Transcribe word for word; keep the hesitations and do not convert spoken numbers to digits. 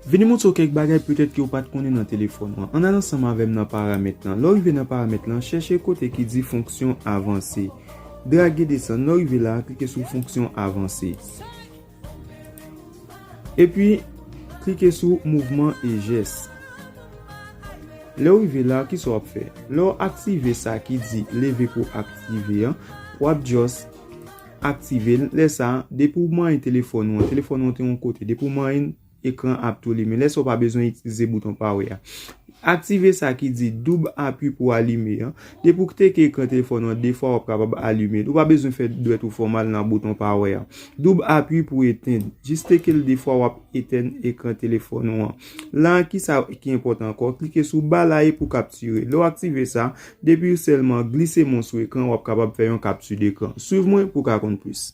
Vini montre w kèk bagay petèt ke w pa t konnen nan telefòn ou an. Ann al ansanm avè m nan paramèt lan. Lè w rive nan paramèt lan, chèche kote ki di fonksyon avanse. Drage desann. Lè w rive la, klike sou fonksyon avanse. Epi, klike sou mouvman e jès. Lè w rive la, kisa w ap fè? Lè w aktive sa ki di leve pou aktive an, w ap just aktive l. Lè sa, depi w manyen telefòn ou an, telefòn ou an te yon kote, depi w manyen l, ekran ap tou limen. Lè sa, w pa bezwen itilize bouton power a. Aktive sa ki di doub apui pou alime an. Depi w teke ekran telefòn ou an de fwa, w ap kapab alime l. Ou pa bezwen fè dwèt ou fò mal nan bouton power a. Doub apui pou etenn. Jis teke l de fwa, w ap etenn ekran telefòn ou an. La, kisa ki enpòtan ankò? Klike sou balaye pou kaptire. Lè w aktive sa, depi w sèlman glise men w sou ekran, w ap kapab fè yon kapti dekran. Swiv mwen pou w ka konn plis.